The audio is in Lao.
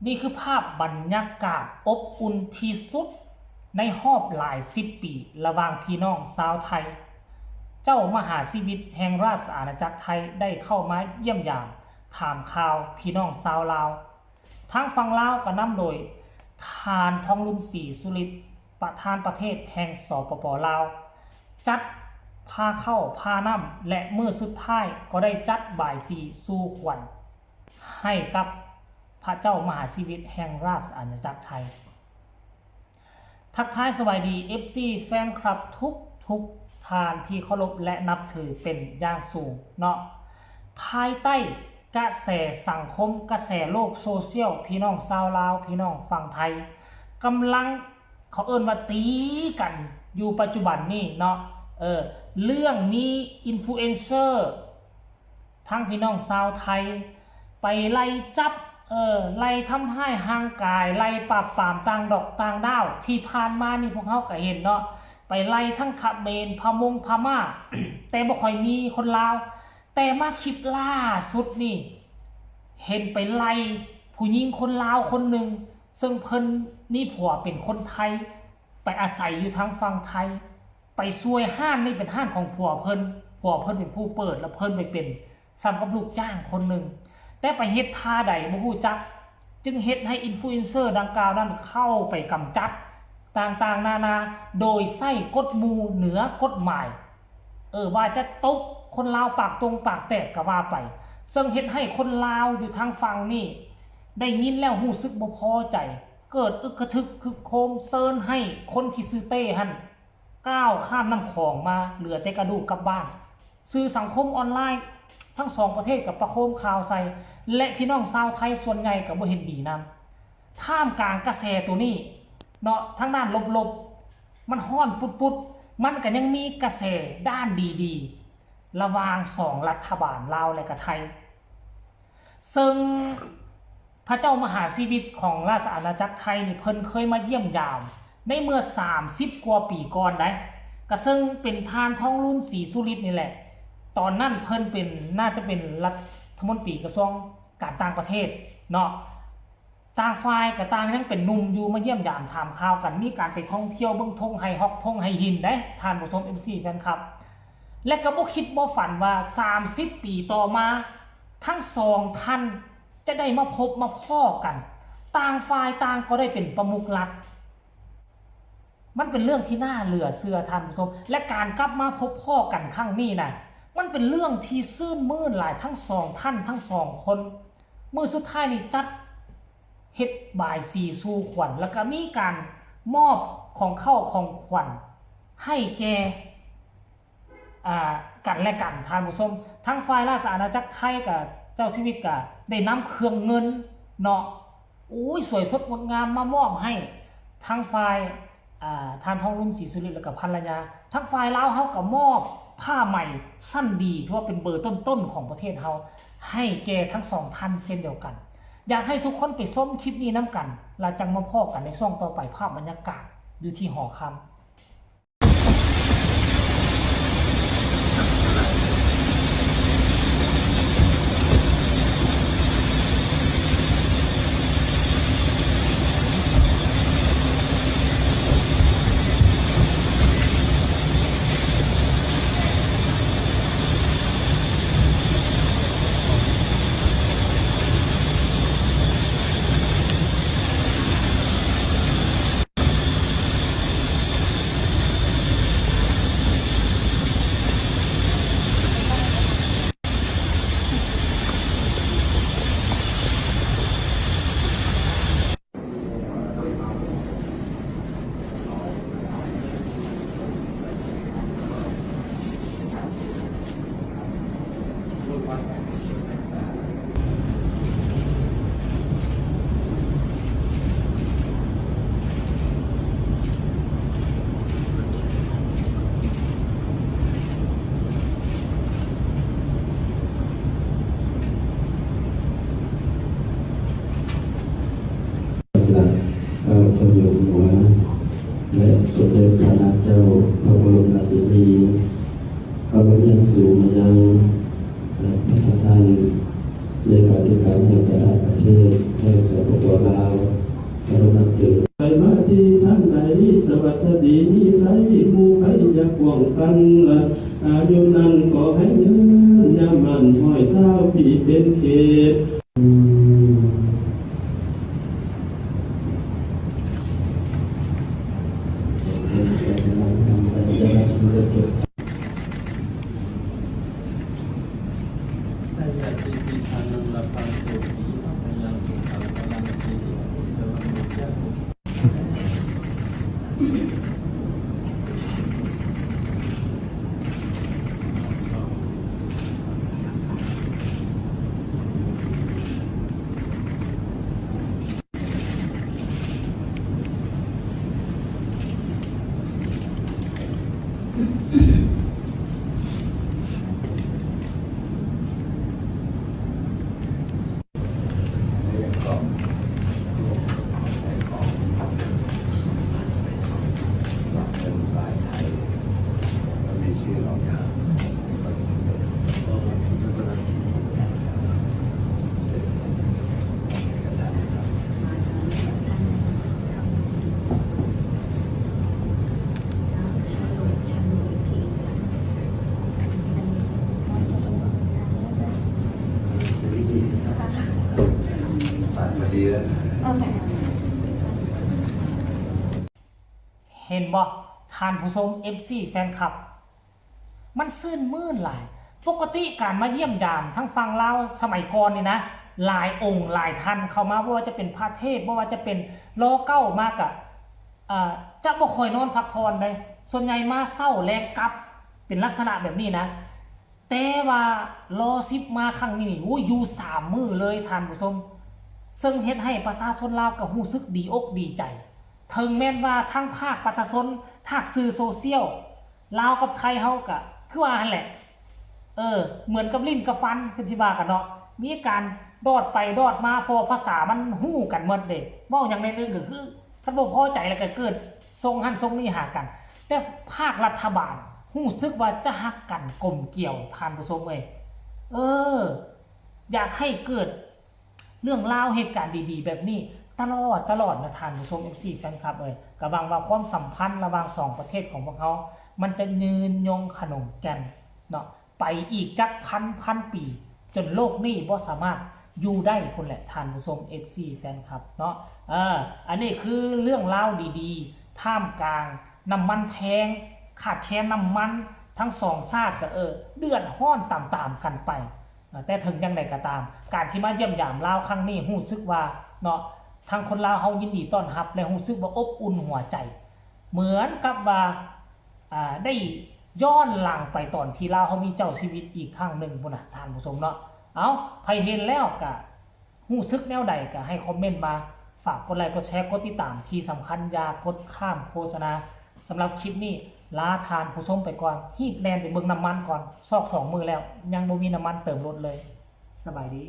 ນີ້ຄືພາບບັນຍາກາດອົບອຸ່ນທີ່ສຸດໃນຮອບຫຼາຍສິບປີ ລະຫວ່າງພີ່ນ້ອງຊາວໄທ. ເຈົ້າມະຫາຊີວິດແຫ່ງລາຊະອານາຈັກໄທໄດ້ເຂົ້າມາຢ້ຽມຢາມຖາມຂ່າວພີ່ນ້ອງຊາວລາວ. ທາງຝັ່ງລາວກໍນຳໂດຍທ່ານ ທອງລຸນ ສີສຸລິດ ປະທານປະເທດແຫ່ງ ສປປ ລາວ ຈັດພາເຂົ້າພານ້ຳ ແລະ ມື້ສຸດທ້າຍກໍໄດ້ຈັດບາຍສີສູ່ຂວັນໃຫ້ກັບພະເຈົ້າມະຫາຊີວິດແຫ່ງລາຊະອານາຈັກໄທ. ທັກທາຍສະບາຍດີ ເອັຟຊີ ແຟນຄລັບທຸກໆທ່ານທີ່ເຄົາລົບ ແລະ ນັບຖືເປັນຢ່າງສູງເນາະ. ພາຍໃຕ້ກະແສສັງຄົມ ກະແສໂລກໂຊຊຽວ ພີ່ນ້ອງຊາວລາວ ພີ່ນ້ອງຝັ່ງໄທກຳລັງ ເຂົາເອີ້ນວ່າຕີກັນຢູ່ປັດຈຸບັນນີ້ເນາະ ເອີ ເລື່ອງມີອິນຟລູເອັນເຊີ ທັງພີ່ນ້ອງຊາວໄທໄປໄລ່ຈັບ ເອີ ໄລ່ທຳຮ້າຍຮ່າງກາຍ ໄລ່ປາບປາມຕ່າງດອກຕ່າງດ້າວ. ທີ່ຜ່ານມານີ້ພວກເຮົາກໍເຫັນເນາະ ໄປໄລ່ທັງຂະເໝນ ພະມົງ ພະມ້າ ແຕ່ບໍ່ຄ່ອຍມີຄົນລາວ. ແຕ່ມາຄລິບລ່າສຸດນີ້ ເຫັນໄປໄລ່ຜູ້ຍິງຄົນລາວຄົນໜຶ່ງ ເຊິ່ງເພິ່ນມີຜົວເປັນຄົນໄທ ໄປອາໄສຢູ່ທາງຝັ່ງໄທ ໄປຊ່ວຍຮ້ານນີ້ເປັນຮ້ານຂອງຜົວເພິ່ນ ຜົວເພິ່ນເປັນຜູ້ເປີດ ແລ້ວເພິ່ນໄປເປັນສ່ຳກັບລູກຈ້າງຄົນໜຶ່ງ ແຕ່ໄປເຮັດທ່າໃດບໍ່ຮູ້ຈັກ ຈຶ່ງເຮັດໃຫ້ອິນຟລູເອັນເຊີດັ່ງກ່າວນັ້ນເຂົ້າໄປກຳຈັດຕ່າງໆນານາ ໂດຍໃຊ້ກົດໝູ່ເໜືອກົດໝາຍ ເອີ ວ່າຈະຕົບຄົນລາວປາກຕົງປາກແຕກກໍວ່າໄປ ເຊິ່ງເຮັດໃຫ້ຄົນລາວຢູ່ທາງຝັ່ງນີ້ໄດ້ຍິນແລ້ວຮູ້ສຶກບໍ່ພໍໃຈ ເກີດອຶກກະທຶກຄຶກໂຄມ ເຊີນໃຫ້ຄົນທີ່ຊື່ເຕ້ຫັ້ນ ກ້າວຂ້າມນ້ຳຂອງມາ ເຫຼືອແຕ່ກະດູກກັບບ້ານ. ສື່ສັງຄົມອອນລາຍທັງສອງປະເທດກໍປະໂຄມຂ່າວໃສ່ ແລະ ພີ່ນ້ອງຊາວໄທສ່ວນໃຫຍ່ກໍບໍ່ເຫັນດີນຳ. ທ່າມກາງກະແສໂຕນີ້ເນາະ ທາງດ້ານລົບໆ ມັນຮ້ອນປຸດໆ ມັນກໍຍັງມີກະແສດ້ານດີໆ ລະຫວ່າງສອງລັດຖະບານລາວ ແລະ ກະໄທ. ເຊິ່ງພະເຈົ້າມະຫາຊີວິດຂອງລາຊະອານາຈັກໄທນີ້ ເພິ່ນເຄີຍມາຢ້ຽມຢາມໃນເມື່ອສາມສິບກວ່າປີກ່ອນໃດ໋ ກະເຊິ່ງເປັນທ່ານ ທອງລຸນ ສີສຸລິດ ນີ້ແຫຼະ. ຕອນນັ້ນເພິ່ນເປັນ ໜ້າຈະເປັນລັດຖະມົນຕີກະຊວງການຕ່າງປະເທດເນາະ. ຕ່າງຝ່າຍກໍຕ່າງຍັງເປັນໜຸ່ມຢູ່ ມາຢ້ຽມຢາມຖາມຂ່າວກັນ ມີການໄປທ່ອງທ່ຽວເບິ່ງທົ່ງໄຮ່ຮອກ ທົ່ງໄຮ່ຫີນເດ້ ທ່ານຜູ້ຊົມ ເອັຟຊີ ແຟນຄລັບ ແລະ ກໍບໍ່ຄິດບໍ່ຝັນວ່າສາມສິບປີຕໍ່ມາ ທັງສອງທ່ານຈະໄດ້ມາພົບມາພໍ້ກັນ ຕ່າງຝ່າຍຕ່າງກໍໄດ້ເປັນປະມຸກລັດ. ມັນເປັນເລື່ອງທີ່ໜ້າເຫຼືອເຊື່ອທ່ານຜູ້ຊົມ ແລະ ການກັບມາພົບພໍ້ກັນຄັ້ງນີ້ນະ ມັນເປັນເລື່ອງທີ່ຊື່ນມື່ນຫຼາຍ ທັງສອງທ່ານ ທັງສອງຄົນ. ມື້ສຸດທ້າຍນີ້ຈັດເຮັດບາຍສີສູ່ຂວັນ ແລ້ວກໍມີການມອບຂອງເຂົ້າຂອງຂວັນໃຫ້ແກ່ ອ່າ ກັນແລະກັນ ທ່ານຜູ້ຊົມ. ທາງຝ່າຍລາຊະອານາຈັກໄທກະ ເຈົ້າຊີວິດກະໄດ້ນຳເຄື່ອງເງິນເນາະ ໂອ້ຍ ສວຍສົດງົດງາມມາມອບໃຫ້ທາງຝ່າຍ ອ່າ ທ່ານ ທອງລຸນ ສີສຸລິດ ແລ້ວກໍພັນລະຍາ. ທາງຝ່າຍລາວເຮົາກໍມອບຜ້າໄໝຊັ້ນດີ ຖືວ່າເປັນເບີຕົ້ນໆຂອງປະເທດເຮົາ ໃຫ້ແກ່ທັງສອງທ່ານເຊັ່ນດຽວກັນ. ຢາກໃຫ້ທຸກຄົນໄປຊົມຄລິບນີ້ນຳກັນ ແລ້ວຈັ່ງມາພໍ້ກັນໃນຊ່ວງຕໍ່ໄປ. ພາບບັນຍາກາດຢູ່ທີ່ຫໍຄຳ. ພະເຈົ້າຢູ່ຫົວ ແລະ ສົມເດັດພະນາງເຈົ້າພະບໍລົມລາຊິນີ ເຄົາລົບຢ່າງສູງມາຍັງ ແລະ ທ່ານເລຂາທິການແຫ່ງການຕ່າງປະເທດແຫ່ງ ສປປ ລາ ເຫັນບໍ່ ທ່ານຜູ້ຊົມ ເອັຟຊີ ແຟນຄລັບ ມັນຊື່ນມື່ນຫຼາຍ. ປົກກະຕິການມາຢ້ຽມຢາມທາງຝັ່ງລາວສະໄໝກ່ອນນີ້ນະ ຫຼາຍອົງຫຼາຍທ່ານເຂົ້າມາ ບໍ່ວ່າຈະເປັນພະເທບ ບໍ່ວ່າຈະເປັນລໍເກົ້າມາກະ ເອີ ຈະບໍ່ຄ່ອຍນອນພັກຜ່ອນເດ້. ສ່ວນໃຫຍ່ມາເຊົ້າແລງກັບ ເປັນລັກສະນະແບບນີ້ນະ. ແຕ່ວ່າລໍສິບມາຄັ້ງນີ້ນີ້ ໂອ້ຍ ຢູ່ສາມມື້ເລີຍທ່ານຜູ້ຊົມ ເຊິ່ງເຮັດໃຫ້ປະຊາຊົນລາວກໍຮູ້ສຶກດີອົກດີໃຈ. ເຖິງແມ່ນວ່າທັງພາກປະຊາຊົນ ພາກສື່ໂຊຊຽວ ລາວກັບໄທເຮົາກໍຄືວ່າຫັ້ນແຫຼະ ເອີ ເໝືອນກັບຫຼິ້ນກັບຟັນ ຄືຊິວ່າກັນເນາະ ມີການດອດໄປດອດມາ ເພາະວ່າພາສາມັນຮູ້ກັນໝົດເດ້. ເວົ້າຫຍັງໜ້ອຍໜຶ່ງກໍຄື ຄັນບໍ່ພໍໃຈແລ້ວກໍເກີດສົ່ງຫັ້ນສົ່ງນີ້ຫາກັນ. ແຕ່ພາກລັດຖະບານຮູ້ສຶກວ່າຈະຮັກກັນກົມກຽວ ທ່ານຜູ້ຊົມເອີຍ. ເອີ ຢາກໃຫ້ເກີດເລື່ອງລາວ ເຫດການດີໆແບບນີ້ຕະຫຼອດ ຕະຫຼອດນະທ່ານຜູ້ຊົມ ເອັຟຊີ ແຟນຄລັບເອີຍ. ກໍຫວັງວ່າຄວາມສຳພັນລະຫວ່າງສອງປະເທດຂອງພວກເຮົາ ມັນຈະຍືນຍົງຂະໜົງແກ່ນເນາະ ໄປອີກຈັກພັນ ພັນປີ ຈົນໂລກນີ້ບໍ່ສາມາດຢູ່ໄດ້ພຸ້ນແຫຼະທ່ານຜູ້ຊົມ ເອັຟຊີ ແຟນຄລັບເນາະ. ເອີ ອັນນີ້ຄືເລື່ອງລາວດີໆ ທ່າມກາງນ້ຳມັນແພງ ຂາດແຄນນ້ຳມັນ ທັງສອງຊາດກໍ ເອີ ເດືອດຮ້ອນຕາມໆກັນໄປ. ແຕ່ເຖິງຢ່າງໃດກໍຕາມ ການທີ່ມາຢ້ຽມຢາມລາວຄັ້ງນີ້ ຮູ້ສຶກວ່າເນາະ ທາງຄົນລາວເຮົາຍິນດີຕ້ອນຮັບ ແລະ ຮູ້ສຶກວ່າອົບອຸ່ນຫົວໃຈ ເໝືອນກັບວ່າ ອ່າ ໄດ້ຍ້ອນຫຼັງໄປຕອນທີ່ລາວເຮົາມີເຈົ້າຊີວິດອີກຄັ້ງໜຶ່ງພຸ້ນນະທ່ານຜູ້ຊົມເນາະ. ເອົ້າ ໃຜເຫັນແລ້ວກະຮູ້ສຶກແນວໃດກະໃຫ້ຄອມເມັນມາ ຝາກກົດໄລ ກົດແຊ ກົດຕິດຕາມ ທີ່ສຳຄັນຢ່າກົດຂ້າມໂຄສະນາ. ສຳລັບຄລິບນີ້ລາທ່ານຜູ້ຊົມໄປກ່ອນ ຮີບແລ່ນໄປເບິ່ງນ້ຳມັນກ່ອນ ຊອກສອງມື້ແລ້ວ ຍັງບໍ່ມີນ້ຳມັນເຕີມລົດເລີຍ. ສະບາຍດີ.